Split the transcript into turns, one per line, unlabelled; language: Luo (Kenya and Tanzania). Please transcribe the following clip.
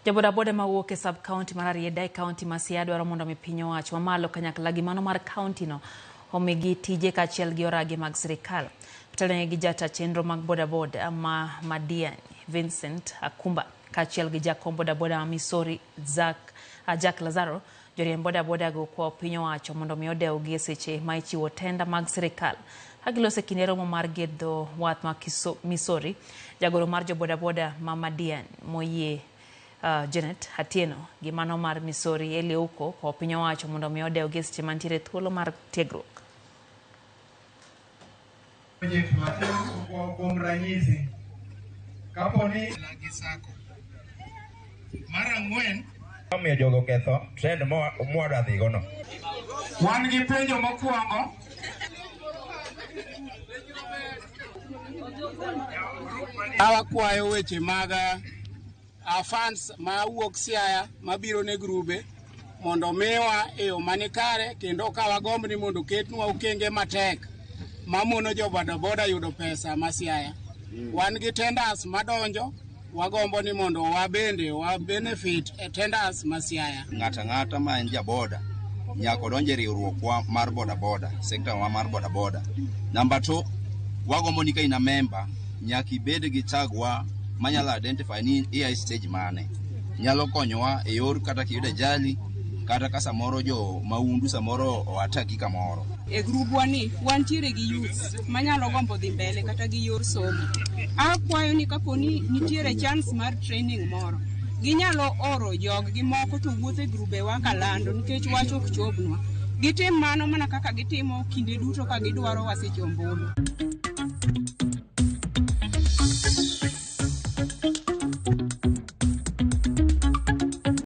Jobodaboda mawuok e sub county mar Rarieda e county ma Siaya dwaro mondo mi piny owacho mamalo kanyakla gi mano mar county no omigi tije kaachiel gi orage mag sirikal. Otelnegi gi jata chenro mag bodaboda ma Madiani Vincent Akumba kaachiel gi jakom bodaboda ma Misori Zack, Jack Lazaro. Joriemb bodaboda go kwayo piny owacho mondo mi odewgi e seche ma ichiwo tenda mag sirikal. Ka giloso e kinde romo mar gedho wath ma Misori, jagoro mar jo bodaboda ma Madian Moyie Janet Atieno gi mano mar Misori Eli Ouko kwayo piny owacho mondo mi odewgi e seche mantiere thuolo mar tiegruok.
Project kuom ranyisi kapo ni
gi sako mar ang'wen
Omiyo jogo ketho trend mwadwa dhigo no.
Wan gi penjo mokwongo.
Awakwayo weche mag funds ma wuok Siaya mabiro ne grube mondo miwa e yo manikare kendo ka wagomb ni mondo oketnwa okenge matek mamono jo bodaboda yudo pesa ma Siaya. Wan gi tenders madonjo, wagombo ni mondo wabende wa benefit e tenders ma Siaya.
Ng'ato ang'ata ma en jaboda nyaka odonj e riwruokwa mar bodaboda, sekta wa mar bodaboda. Namba 2, wagombo ni ka in a member, nyaka ibed gi tag wa manyalo identify ni ia e stage mane. Nyalo konyowa e yor kata kiyudo ajali, kata ka samoro jo maundu samoro oataki kamoro.
E grubwa ni wantiere gi youths manyalo gombo dhi mbele kata gi yor somo. Akwayo ni kapo ni nitiere chance mar training moro, ginyalo oro jog gi moko to wuotho e grubewa kalando nikech wach ok chopnwa. Gitim mano mana kaka gitimo kinde duto ka gidwaro wa seche ombulu.